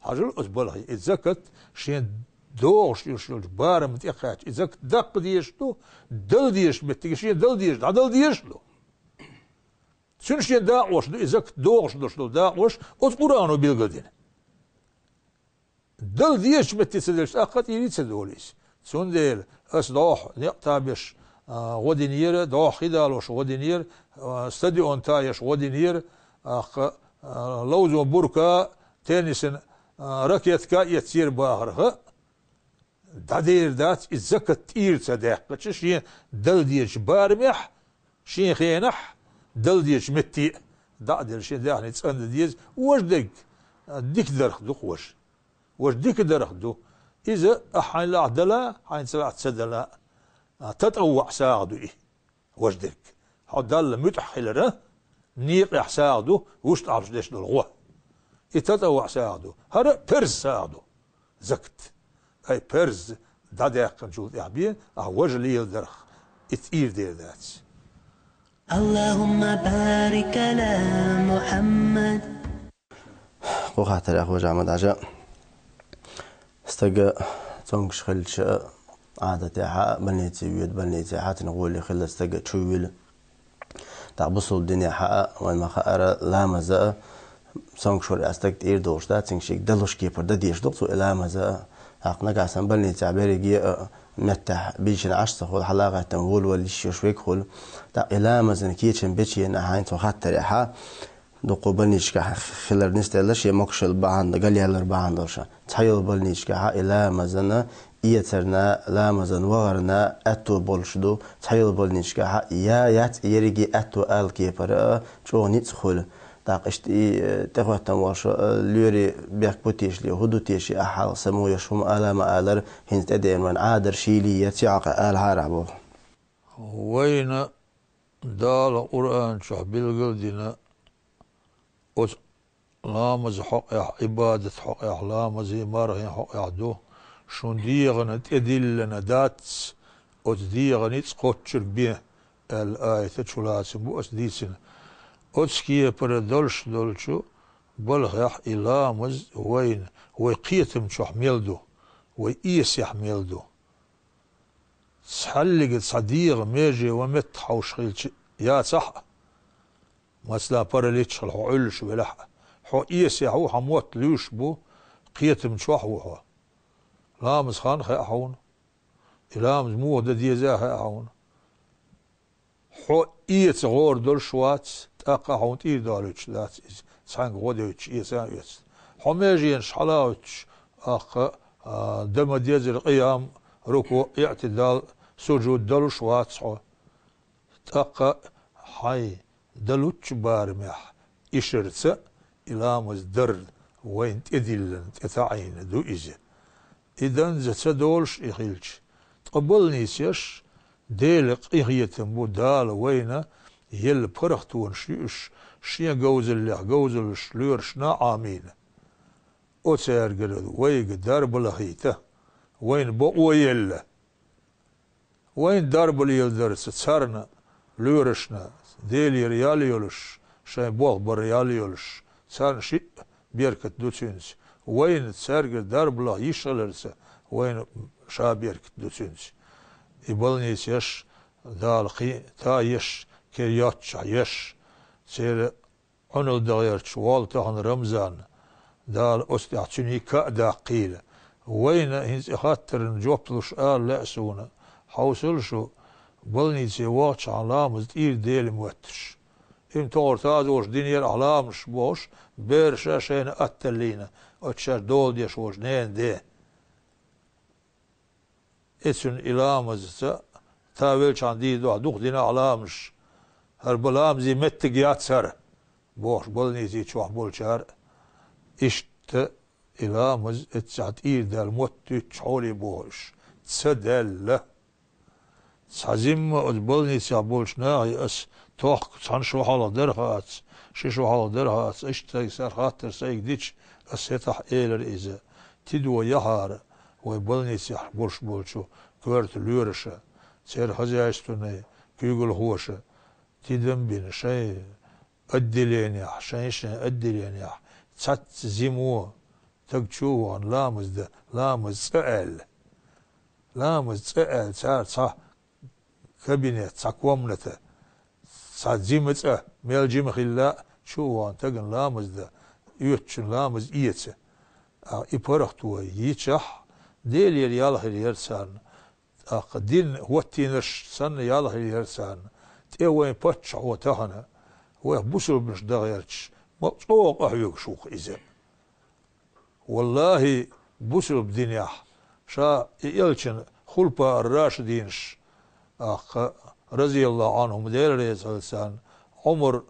Хьажал ас балхе, и закат шен догӀуш йолуш йолчу барамна тӀекхаьчча, и закат даккха дезаш ду, дала дезачу меттиге шен дала дезаш, дӀадала дезаш а ду. Цуьнан шен дакъош ду, и закат догӀуш долуш долу дакъош оцу Къуръано билгалдина. Дала дезачу метте ца делча, тӀаккха тӀера ца долу иза. Цундела ас дӀоху некъ табеш, а, гӀо динера, дӀоху хи далош гӀо динера, а, стадион таеш гӀо динера, тӀаккха, а, ловзон бурка, теннисен, а, ракетка эццера бахарха, дӀадер дац, и закат тӀера ца даьккхича, шен дала дезачу барамехь, шен хенахь дала дезачу метте а дӀа а делла, шен даьхни цӀандан деза, важа дерг, а, дика дарх ду-кх важа. Важа дика дарх ду. Иза ахь хьайна лаахь дала, хьайна ца лаахь ца дала, а, татӀаввуӀ сагӀа ду и. Важа дерг. Хьо Далла муьтӀахь хиларан некъехь сагӀа ду, вуьшта Ӏалаш деш долу гӀо. И татӀаввуӀ сагӀа ду. ХӀара а парз сагӀа ду. Закат. Ай, парз дӀадаьккхинчул тӀаьхьа бен, ахь важа леладарх, и тӀера дер дац. اللهم بارك على محمد. Кху хаттарехь, хӀоьжа Ахьмад-Хьаьжа, стага цомгуш хилча, Ӏадатехьа больнице воьду, больницехьа цуьнан гӀоле хилла стага чу вуьлу. ТӀаккха бусулба динехьа а, вайн ма-хаара, ламаза а, цомгуш вара аьлла стаг тӀера долуш дац, цуьнга шега далуш кепара дан дезаш ду-кх цо и ламаза а. ТӀаккха нагахь санна больницехь берриге а меттехь бийшина Ӏаш ца хуьлу, хьалагӀаьттина волавала йиш йолуш верг хуьлу. ТӀаккха и ламазан кечам бечу хенахь хьайна цу хаттарехьа, дуккха больничкахь хилар нисделла, шен могушалла бахьана, галъяьллар бахьана долуш. Цхьайолу больничкахьа и ламазана эцарна, ламазана вахарна аьтто болуш ду, цхьайолу больничкахьа я яц, ерриге аьтто ала кепара а чӀогӀа ницкъ хуьлу. ТӀаккха иштта и, э, тӀехӀоьттина волуш, э, лоьрийн бехк бу тешале, хӀун ду тешале, ахьа хьалха самаеш, хӀума ала а ма алара, хӀинца тӀедеана вайн Ӏадар шийла я, цӀе Ӏоккхи алахьара боху. Вайна Дала Къуръан чохь билгал а дина, оцу ламаза хьокъехь, Ӏибадат хьокъехь, ламазий мархин хьокъехь ду, шун дегӀана тӀедиллина дац, оцу дегӀан ницкъ кхоччург бен, аьлла аята чулацам бу аса дийцина. Оцу кепара долуш долчу балхехь и ламаз вайна, вай кхетам чохь мел ду, вай эсехь мел ду. Цхьаллига цхьа дегӀан меже ван метта хьовш хилча яцахь а, масала, паралич хила хьо Ӏуьллуш велахь а, хьо эсехь ву, хьан мотт луьйш бу, кхетам чохь ву хьо. Ламаз хан хаьа хьуна, и ламаз муха дан деза а хаьа хьуна. Хьо эца гӀора долуш вац, тӀаккха хьуна тӀера долуьйтуш дац иза, цхьаьнга гӀо дойтуш эца а оьцу. Хьо меженаш хьалагӀуьттуш, аккха, а, дан ма дезара къиям, рукуъ, иътидал, сужуд далуш вац хьо. ТӀаккха хьайн далуччу барамехь ишарца и ламаз дар вайн тӀедиллина, тӀетаӀийна ду иза. И данза ца долуш и хилча, ткъа балнийсеш, Делан къинхетам бу Дала вайна елла паргӀатонаш ю уьш, шен говзаллех говзаллаш лоьрашна а Ӏамийна. Оцаьргара вайга дарба лахийта, вайна бакъо елла. Вайн дарба леладарца царна, лоьрашна, Делера ял йолуш, шайн болх бар ял йолуш, царна шиъ беркат ду цуьнца. Вайна цаьргара дарба лаха йиш хиларца, вайна ша беркат ду цуьнца. И балнийсеш Дала кхин а та еш, кхин йоццушехь еш, церан Ӏуналла дан гӀерташ волу тахана Рамзан, Дала оцу тӀехь цуьнан кхаъ даккхийла. Вайна хӀинца и хаттарна жоп луш ала лаьа суна, хьовсал шу, балнице вахчахьана ламаз тӀера Дела моьттуш. Има тохара тазош динера ахь ламазаш бохуш, бераша шайна атталлийна, оцу шаьш дола деш волчу ненан де. Эцуьнан и ламазца, та велчхьана дийр ду ахь дукха дина ахь ламазаш, хӀара бан ламазе меттиг яц хӀара, бохуш балнице чохь болчара а. Иштта и ламаз эццахь тӀера Дала моттуьйтуш хьоле боху уьш. Ца даьлла. Цхьа зимма оцу балницехь болчу нахе ас тохка цхьана шо хьалха дара хаац, ши шо хьалха дара хаац, иштта сайга сар хаттар сайга дича, ас хӀетахь элира иза. Тидо яхьара вай балницехь болуш болчу коьрта лоьраша, церан хозяйственный куьйгалхоша, тидам бина шайн отделениехь, шайн-шайн отделениехь, цхьацца зимо, Стаг чу а вахана ламаз дан, ламаза цӀа аьлла. Ламаза цӀа аьлла, цара цхьа кабинет, цхьа комната, цхьа жима цӀа, мел жима хилла а, чу а вахана стагана ламаз дан, оьцучунна ламаз эца. А, и паргӀато йичахь, Делера ял хир яра царна. ТӀаккха дин хӀоттийнарш санна ял хир яра царна. ТӀе вайн паччахьо тахана, вайх бусалбанаш дан гӀерташ, ма чӀогӀа къахьоьгуш ву-кх иза. ВаллахӀи, бусалба динехь ша и элчан хулафаъ ар-рашидинаш, тӀаккха, разияллахӀу Ӏанхум, Дела реза хилва царна, Ӏумар,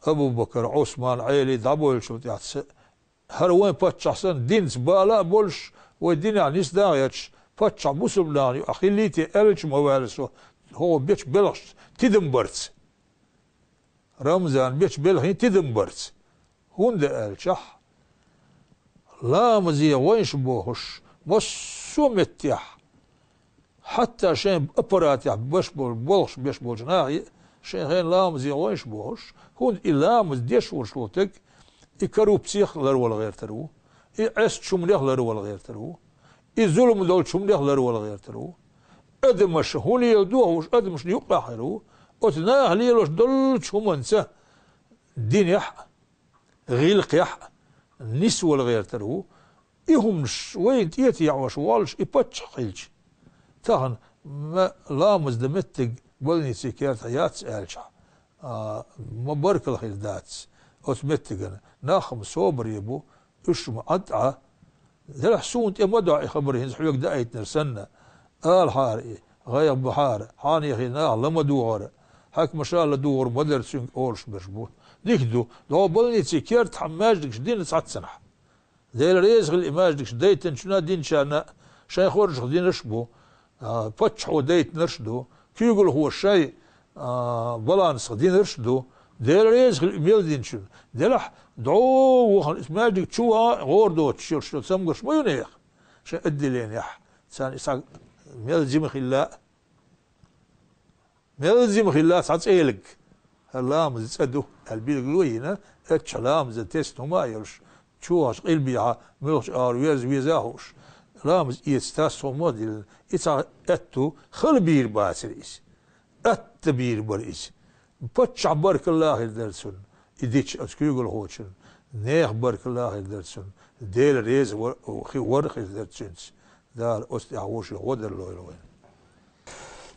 Абу-Бакар, Ӏусман, Ӏели дӀабовлучул тӀаьхьа ца, хӀара вайн паччахь санна, динца бала а болуш, вай динехь нисдан а гӀерташ, паччахь бусалба нахана юкъахь хиллий те аьлча ма ваьлла со, хӀокху бечу белхашца тидам барца. Рамзан бечу белхийн тидам барца. ХӀунда аьлчахь, ламазе гӀойнаш бохуш, массо а меттехь, хьатта шайн аппаратехь беш бол-, болхаш беш болчу нахе а, шайн хенахь ламазе гӀойнаш бохуш, хӀунда и ламаз деш волуш волу стаг, и коррупцех ларвала гӀертар ву, и Ӏеста чуманех ларвала гӀертар ву, и зулам долчу хӀуманех ларвала гӀертар ву. Адамаш хӀун леладо хууш, адамашна юккъехь хир ву. Оцу наха лелош долчу хӀуманца динехь а, гӀиллакхехь а нисвала гӀертар ву. И хӀуманаш вайна тӀетеӀош воллуш, и паччахь хилча. Тахана ма ламаз дан меттиг больницин кертахь яц аьлчахь, а, ма баркалла хир дац оцу меттигана. Нах-м собаре бу, уьш-м Ӏад Ӏа. Делахь суна тӀе ма доӀа и хабар, хӀинца хьоьга даийтинарг санна. Алахьара и, гӀайгӀа бахьара, хьенехий наха ла ма догӀара, хьаькамаша ладугӀур ма дара цуьнга олуш берш бу. Дика ду, догӀу больницин кертахь маьждигаш дина цхьаццанхьа. Дела реза хила и маьждигаш дайтинчунна а, динчарна а, шайн хоржах динарш а бу, а, паччахьо дайтинарш а ду, куьйгалхо шайн, а, балансах динарш а ду. Дела реза хила и мел динчунна. Делахь догӀу вахана, иза маьждиг чу ван а гӀора доцуш йолуш йолу цамгарш ма ю нехан шайн отделенехь. Царна и схьа мел жима хилла а, мел жима хилла цхьа цӀелиг, хӀара ламазан цӀа ду аьлла билгало а йина, оццахь ламазан тесна хӀума а йолуш, чохь къилбехьа, муьлххачу агӀор верза веза а хууш, ламаз эца тас хӀума а диллина, и цхьа аьтту хала бийр бацара иза. Атта бийр бара иза. Паччахь баркалла хир дара цунна, и дича оцу куьйгалхочунна, нехан баркалла хир дара цунна, Дела реза вар-, хи-, вар хир дара цуьнца. Дала оцу тӀехь вовшийн гӀо дар лойла вайна.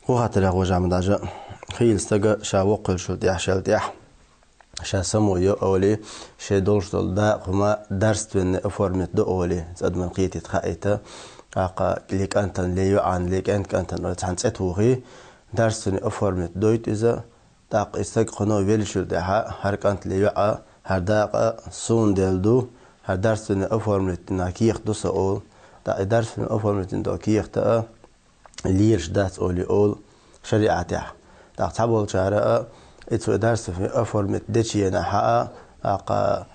Кху хаттарехь вожа ма даже, хийла стага ша воккхуьллушул тӀехь, шел тӀехь, ша само йо олий, шайн долуш долу дакъа хӀума дарственный оформить до олий, цӀа адаман кхетийта хаийта, тӀаккха ле кӀантана, ле йоӀана, ле кӀент-кӀантана олий, цхьаьна цӀе тухий, дарственный оформить дойту иза, тӀаккха и стаг кхуьно веллачул тӀаьхьа, хӀара кӀант ле йоӀа, хӀара дакъа суна делла ду, хӀара дарственный оформить дина кехат ду сан олу, тӀаккха и дарственный оформить дина долу кехата а лелаш дац олий олу шариӀатехь. ТӀаккха цхьаболчара а, и цо дарственный оформить дечу енахь а, тӀаккха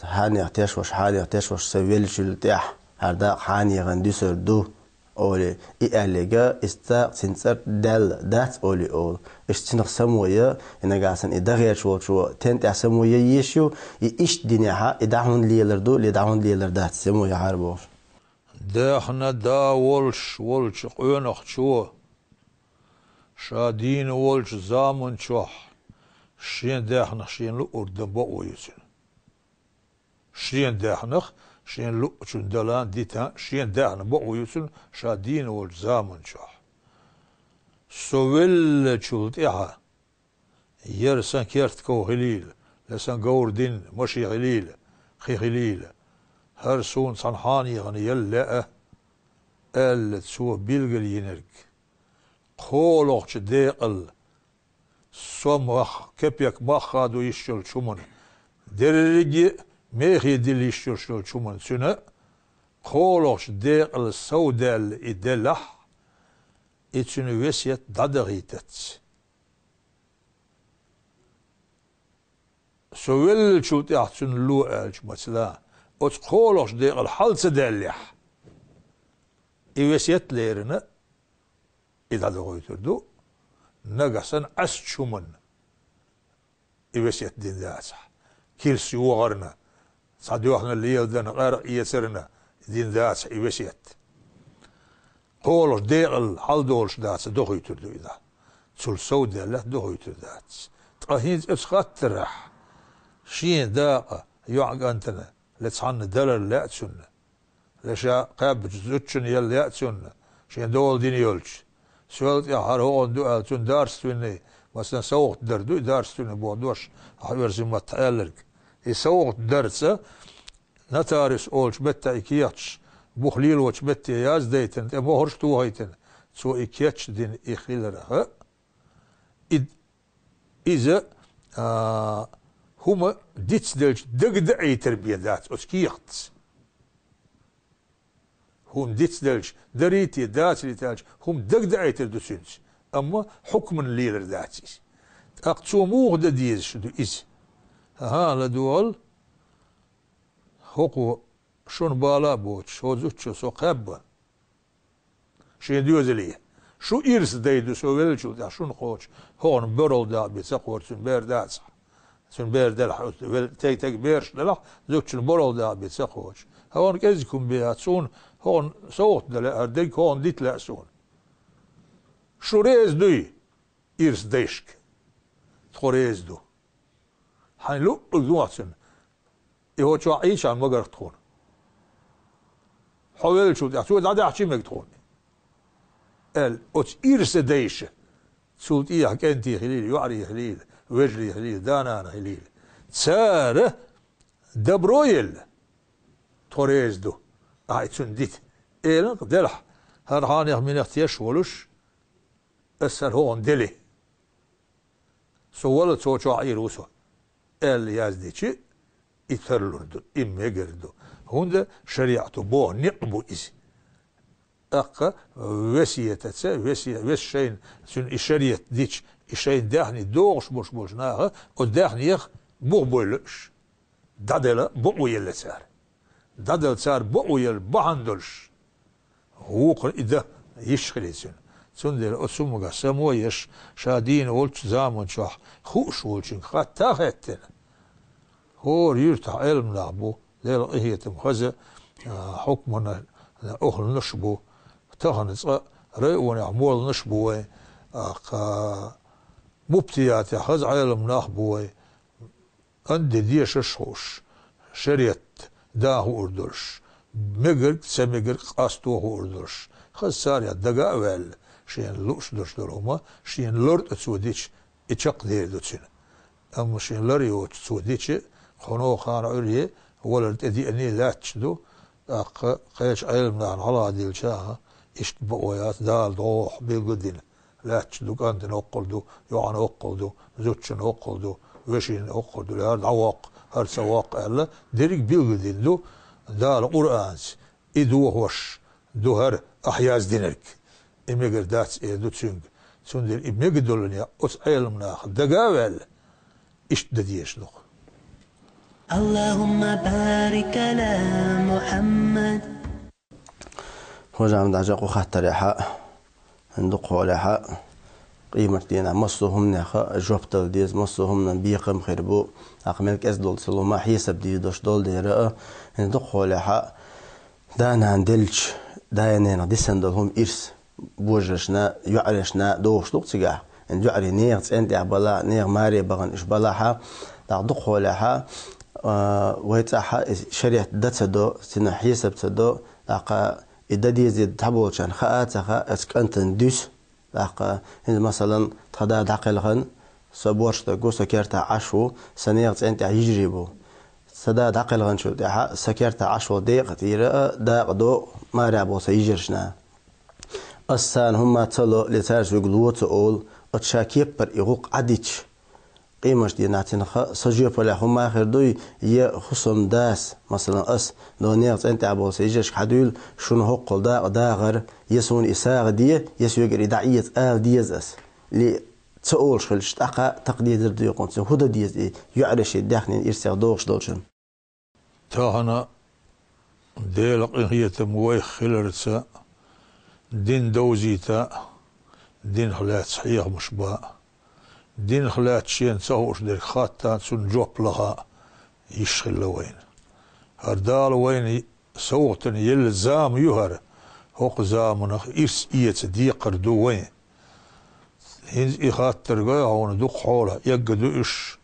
хьенех тешваш, хьенех тешваш сан веллачул тӀаьхьа, хӀара дакъа хьенехана дуьсур ду олий, и аьллига, и дакъа цуьнан цӀарах даьлла дац олий олу. Иштта цунах само йо, и нагахь санна и дан гӀерташ волчо тен тӀехь само ян езаш ю, и иштта динехь а, и дӀа хӀунда лелар ду, ле дӀа хӀунда лелар дац, само яхьара бохуш. Даьхна да волуш волчу къонахчо ша дийна волчу заман чохь шен даьхнах шена луъург дан бакъо ю цуьнан. Шен даьхнах шена луъучун далан, дитан шен даьхна бакъо ю цуьнан ша дийна волчу заман чохь. Со веллачул тӀаьхьа, яра сан керт ков хилийла, я сан говр дин маши хилийла, кхин хилийла, хӀара суна цхьана хьенехана яла лаьа, аьлла цо билгалйинарг. КхоалгӀачу декъал со мах, кепек мах хадо йиш йолчу хӀуманна, дерриге а мехе дилла йиш йолуш йолчу хӀуманна цуьнан а, кхоалгӀачу декъала совдаьлла и делахь, и цуьнан весет дӀадахийтац. Со веллачул тӀаьхьа цуьнан ло аьлча, масала, оцу кхоалгӀачу декъала хьал ца даьллехь, и весет леррина, и дӀадохуьйтур ду, нагахь санна Ӏеса чу хӀуманна и весет дина дацахь, кирс йогӀарна, цхьа доьхна леладан къаркъа эцарна дина дац и весет. КхоалгӀача декъал хьалдолуш дац, дохуьйтур ду и дӀа. Цул сов даьллехь дохуьйтур дац. Ткъа хӀинца оцу хаттарехь шен дакъа йоӀ кӀантана ле цхьанна далар лаьа цунна, ле ша кхаьбначу зудчунна яла лаьа цунна, шен дола дина йолчу. Соьл тӀехь хӀара хӀокхунна ду аьлла, цунна дарственный, масала, совгӀат дар ду и дарственный боху дош, ахь оьрсийн маттахь аьлларг. И совгӀат дарца, нотариус олучу меттехь и кехаташ бух лелочу метте яздайтина, тӀе мохарш а тухийтина, цо и кечдина и хиларх, и, иза, а, хӀума дицделча дагадаийтар бен дац оцу кехатца. ХӀума дицделча, дарий те, дацарий те аьлча, хӀума дагадаийтар ду цуьнца, амма хьукмана лелар дац иза. ТӀаккха цо муха дан дезаш ду иза? ХӀан-хӀа, ладогӀал, хӀокхо шуна бала а боцуш, хӀо зудчо со кхаьбна шен доьзале. Шу ирс дай ду со веллачул тӀаьхьа шуна кхочу, хӀокхунна боралла дакъа бен ца кхочу, цуьнан бер дацахь. Цуьнан бер делахь, вел-, тайга-тайга бераш делахь, зудчунна боралла дакъа бен ца кхочу. ХӀокхунна кӀезиг хӀума бен яц, суна хӀокхунна совгӀат дан лаьа, хӀара дерг хӀокхунна дита лаьа суна. Шу реза дуй ирс дайшка? Тхо реза ду. Хьайн луъург дохьа цуьнан. И хӀо чохь Ӏийча магарх тхуна. Хьо веллачул тӀаьхьа цо дӀадаьхьча мега тхуна, аьлла, оцу ирса дайша, цул тӀехьа кӀентий хилийла, йоӀарий хилийла, вежарий хилийла, да-нана хилийла, цара добро елла, тхо реза ду, ахь и цунна дита, элан-кх делахь, хӀара хьенех-минех теш а волуш, ас хӀара хӀокхунна дели. Со вала цо чохь Ӏийр ву со, аьлла яздичи, и тарлур ду, и мегар ду. ХӀунда шариӀато боху некъ бу иза. ТӀаккха весетаца, весе-, вес шайна, цуьнан и шариӀат дича, и шайна даьхни догӀуш болуш болчу наха оцу даьхнех бух бойла уьш. ДӀадала бакъо елла цара. ДӀадала цара бакъо елла бахьана долуш, вукхара и дан йиш хилий цуьнан. Цундела оцу хӀуманга само а еш, ша дийна волчу заманчохь хууш волчуьнга хатта а хаьттина. ХӀора юьртахь Ӏеламнах бу, Делан къинхетам хаза, а, хьукмана охӀланаш бу, тахана цкъа районехь молланаш бу вайн, а, кха, муфтиятехь хаза Ӏеламнах бу вайн. Анде дешаш а хууш, шариат да хуур долуш, мегарг а, ца мегарг а къасто хуур долуш, хаза царех дага а ваьлла, шена лууш долуш долу хӀума шена лар тӀе цо дича, и чекхдер ду цуьнан. Амма шена лар йоцуш цо дича, кхано хана Ӏуьйре валар тӀедеаний лаьтташ ду, тӀаккха кхечу Ӏеламнахана хьалха диллича, иштта бакъо яц, Дала дӀохо билгал дина. Лаьтташ ду, кӀантана оккхул ду, йоӀана оккхул ду, зудчунна оккхул ду, вешина оккхул ду, хӀара дӀавоккху, хӀара ца воккху аьлла, дерриг билгалдина ду Дала Къуръанца. И дохош ду хӀара ахь яздинарг. И мегар дац эр ду цуьнга. Цундела и мегадолу некъ оцу Ӏеламнаха дага а ваьлла, иштта дан дезаш ду-кх. اللهم بارك على محمد. Хожа Ахьмад-Хьаьжа, кху хаттарехьа, дукхахьолехьа, къематдийнахь массо а хӀуманеха жоп дала деза, массо а хӀуманан бекхам хир бу, тӀаккха мел кӀезиг долу ца лума хьесап дийр долуш долу дера а, дукхахьолехьа, да-нана делча, да-ненах дисина долу хӀума ирс, божаршна, йоӀаршна дохуш ду-кх цигахь. ДоӀарий нехан цӀен тӀехь балахь, нехан маре бахана уьш балахьа, тӀаккха дукхахьолехьа, а, вай цӀахьа и шариат дан ца до, цуьнан хьесап ца до, тӀаккха и дан дезий цхьаболчарна хаа а ца хаьа, оцу кӀантана дуьсу, тӀаккха, хӀинца, масалан, тхан да дӀакхелхина, со борша дерг ву, со кертахь Ӏаш ву, сан нехан цӀен тӀехь йижарий бу. Сан да дӀакхелхинчул тӀаьхьа сан кертахь Ӏаш волу декъа тӀера а дакъа до марехь болу сан йижаршна. Ас царна хӀумма ца ло, ле цара соьга ло ца олу, оцу ша кеппара и гӀуллакх Ӏадитча, къематдийнахь цуьнан ха сан жоьпаллехь хӀумма хир дуй, я хӀусамна дас, масалан, ас, но нехан цӀен тӀехь болу сан йижаршка хьадуьйла, шуна хӀоккхул дакъа дагӀар, я суна и сагӀа де, я соьгара и дӀаэца ала деза ас. Ле ца олуш хилча, тӀаккха такха дезар дуй кхунца, хӀун дан деза и йоӀарший даьхнийн ирсех догӀуш долчун? Тахана, Делан къинхетам вайх хиларца, дин довзийта, динах лаьцна хьехамаш ба, динах лаьцна шена ца хууш дерг хатта, цунна жоп лаха йиш хилла вайна. ХӀара Дала вайна совгӀатана елла зама ю хӀара. ХӀокху заманах ирс эца декхар ду вайн. ХӀинца и хаттар гой хьуна дукха хьолахь, эгга ду уьш.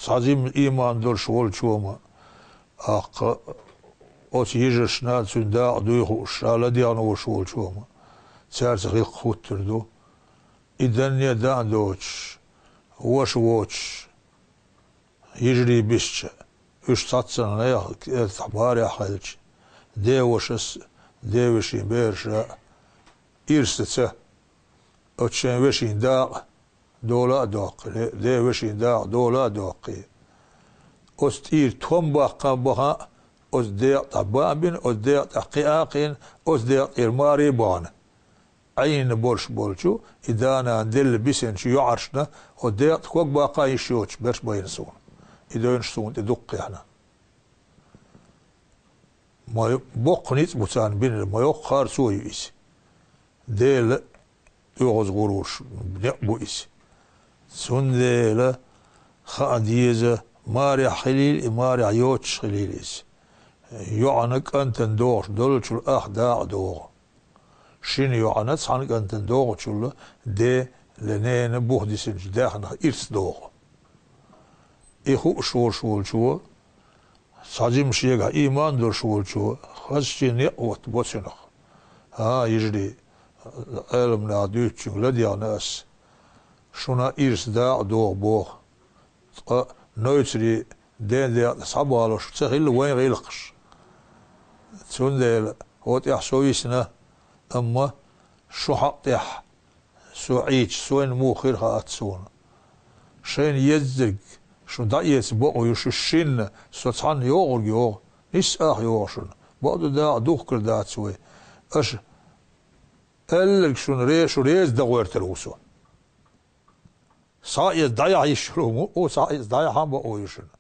Цхьа жима ийман долуш волчо ма, аккха, оцу йижаршна цуьнан дакъа дуй хууш, ша ладегӀна волуш волчо ма, цаьрца гӀиллакх хӀуттур ду. И данне а дан а доцуш, ваша воцуш, йижарий бисча, уьш цхьаццанхьа нехан кӀелтахь барехь хилча, ден вашас, ден вешин бераша а ирсаца, оцу шайн вешин дакъа дола а доккхий, ден вешин дакъа дола а доккхий. Оцу тӀера тхом баккха баха а, оцу декъа тӀехь бан а бина, оцу декъа тӀехь кхиа а кхиъна, оцу декъа тӀера маре а бахана. Ӏийна болуш болчу, и да-нана делла бисинчу йоӀаршна, оцу декъа тӀе ког баккха а йиш йоцуш берш байина суна. И девнаш суна тӀе дуккха яьхна. Ма боккха ницкъ бу царна бинарг, ма йоккха харцо ю иза. Делан оьгӀаз гӀур волуш некъ бу иза. Цундела хаа деза, марехь хилийла и, марехь йоцуш хилийла иза. ЙоӀана кӀантана догӀуш долчул ах дакъа догӀу. Шина йоӀана цхьана кӀантана догӀучул ден а, ненан а бух дисинчу даьхнах ирс догӀу. И хууш волуш волчо, цхьа жима шегахь ийман долуш волчо, хаза шен некъ хӀоттабо цуьнах. ХӀан, йижарий, Ӏеламнаха дуьйцучуьнга ладегӀна ас. Шуна ирс дакъа догӀу боху. Ткъа нойцарий ден декъа тӀе схьабалош ца хилла вайн гӀиллакхаш. Цундела хӀо тӀехь со висна, амма шун хьакъ тӀехь со Ӏийча, сайна муха хир хаац суна. Шайна еззарг шун дӀаэца бакъо ю шу шинна, со цхьанна йогӀург йогӀу, нисса ах йогӀу шуна. Бакъду, дакъа духкур дац вай. Аша аьлларг шуна ре-, шу реза дан гӀоьртар ву со. Схьа а эца дӀаяхьа йиш йолу хӀума, о, схьа а эца дӀаяхьа а бакъо ю шуна.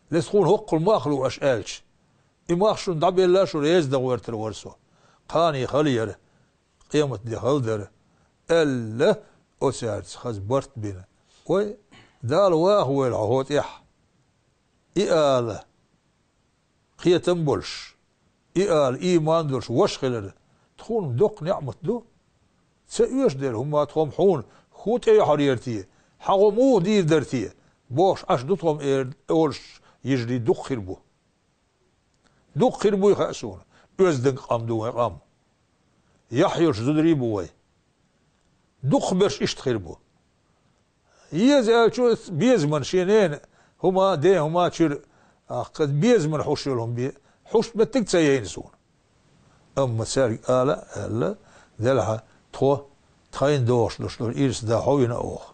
Леса тхуна хӀоккхул мах лу аша аьлча. И мах шуна дӀабелла шу реза дан гӀоьртар вара со. Кхане хала яра, къематде хала дара, аьлла, оцаьрца хаза барт бина. Вай, Дала ваха войла хьо хӀо тӀехь. И ала, кхетам болуш, и ала, ийман долуш ваша хилар тхуна доккха неӀмат ду. Ца оьшу дера хӀума тхо-м хьуна, хӀун тӀейохьур яра те, хьан гӀо муха дийр дара те, бохуш Ӏаш ду тхо-м эр-, олуш йижарий дукха хир бу. Дукха хир буй хаьа суна, оьзданг къам ду вайн къам. Яхь йолуш зударий бу вай. Дукхахберш иштта хир бу. Еза аьлча, безаман шен ненан хӀума, ден хӀума чуьра, ахь, безаман хьуш йолу хӀума бе, хьуш меттиг ца яйна суна. Амма цаьрга ала а аьлла, делахьа, тхо, тхайна догӀуш долуш долу ирс да хьо вина оха.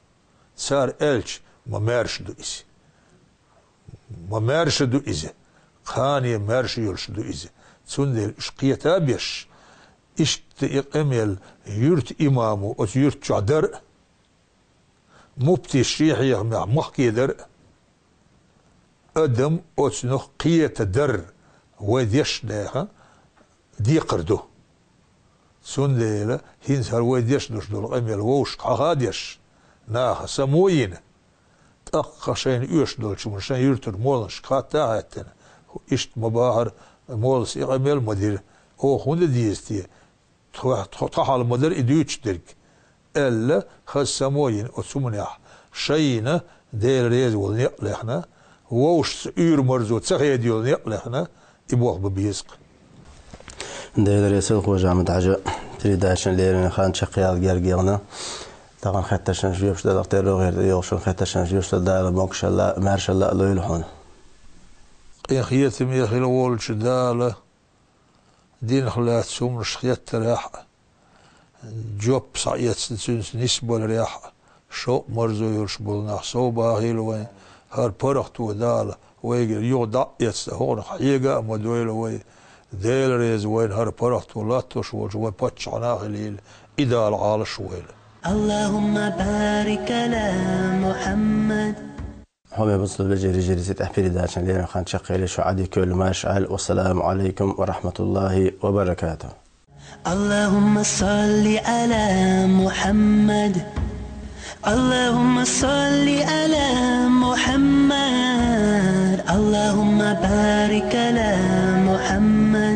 Цара аьлча, ма маьрша ду иза. Ма маьрша ду иза. Кхане маьрша йолуш ду иза. Цундела уьш кхета а беш, иштта и къамел юьрта имамо оцу юьрта чохь дара а, муфтис шен хьехамехь махкедар а, адам оцунах кхетадар вай дешнехан декхар ду. Цундела хӀинца хӀара вай дешнаш долу къамел вовшашка хьаха а деш, наха само а йина, тӀаккха шайна оьшуш долчу хӀуманна шайн юьртара молланашка хатта а хаьттина, иштта ма бахара, моллас и къамел а ма дира, оха хӀунда деза те? Тхо-, тхо-, тхо хьал ма дара и дуьйцуш дерг, аьлла, хаза само а йина оцу хӀуманехь, шайна Дела реза волу некъ а лехна, вовшашца уьйр-марзо ца хеда йолу некъ а лехна, и болх бан беза-кх. Дела реза хуьлда, Хож-Ахьмад-Хьаьжа, передачан леррина хан чекхъяла герга яхна. Тахана хеттаршна жоьпаш даларх тера рогӀера тӀейогӀучун хеттаршна жоьпаш дала Дала могушалла а, маьршалла а лойла хьуна. Къинхетаме хила волчу Дала динах лаьцна хӀуманаш хеттарехь а, жоп схьаэцна цуьнца нисбаларехь а, шовкъ-марзо йолуш болу нах совбахийла вайн, хӀара паргӀато Дала вайгара юха дӀа а эцна, хӀокхунах хьега а ма дойла вай. Дела реза вайна хӀара паргӀато латтош волчу вайн паччахьна а хилийла, и Дала Ӏалаш а войла. اللهم بارك على محمد. Хьоме бусалба вежарий, йижарий, цу тӀехь передачан леррина хан чекхъели шу Ӏадика йойла, марша Ӏойла. Вассаламу Ӏалайкум ва рахматуллахи ва баракатух. اللهم صل على محمد. اللهم صل على محمد. اللهم بارك على محمد